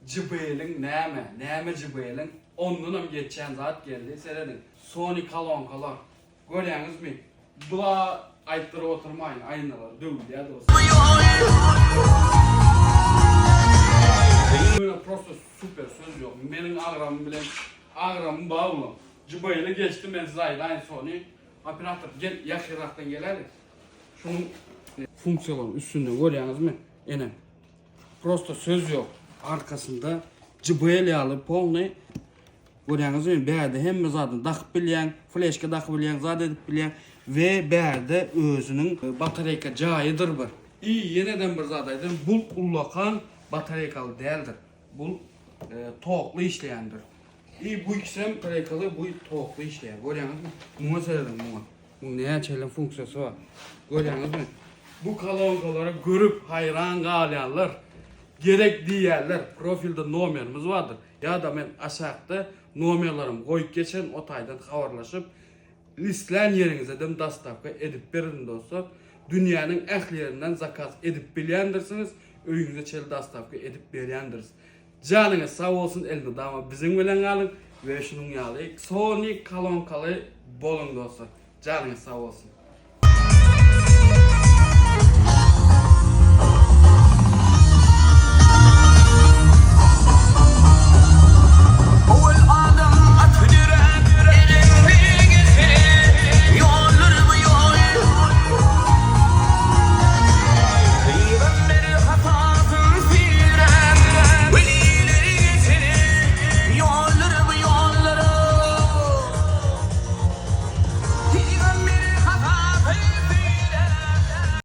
JBL-iň näme, näme JBL-iň ondanam geçýän zat geldi. Serediň, Sony kolonkalar. Görýäňizmi? Bula aýtdyryp oturmaýyn, aýnalar döwülýär dostlar. Ýöne prosto super söz ýok. Meniň agramym bilen agramym bar bulaň. JBL-i geçdi men size aýdaýyn Sony. Operator gel ýakynrakdan geläli. Şunuň funksiýalaryň üstünde görýäňizmi? Ene. Prosto söz ýok. Arkasynda JBL ýaly polny görýäňizmi? Bärde hemme zadyny dakyp bilýäň, fleşka dakyp bilýäň, zat edip bilýäň we bärde özüniň batareýka jaýydyr bir. I ýeneden bir zat aýdaýyn, bul ullakan batareýkaly däldir. Bul tokly işleýändir. I bu ikisem batareýkaly, bu tokly işleýär. Görýäňizmi? Muňa serediň muňa. Muň näçe funksiýasy bar. Görýäňizmi? Bu kolonkalary görüp haýran galýanlar, gerek diýýänler profilde nomerimiz bardyr. Ýa-da men aşakda nomerlerimi goýup geçerin, o taýdan habarlaşyp, islän ýeriňizedem dostawka edip bererin dostlar. Dünýäniň ähli ýerinden zakaz edip bilýändirsiňiz, öýüňize çenli dostawka edip berýändiris. Janyňyz sag bolsun elmydama biziň bilen galyň we şunuň ýaly Sony kolonkaly boluň dostlar. Janyňyz sag bolsun.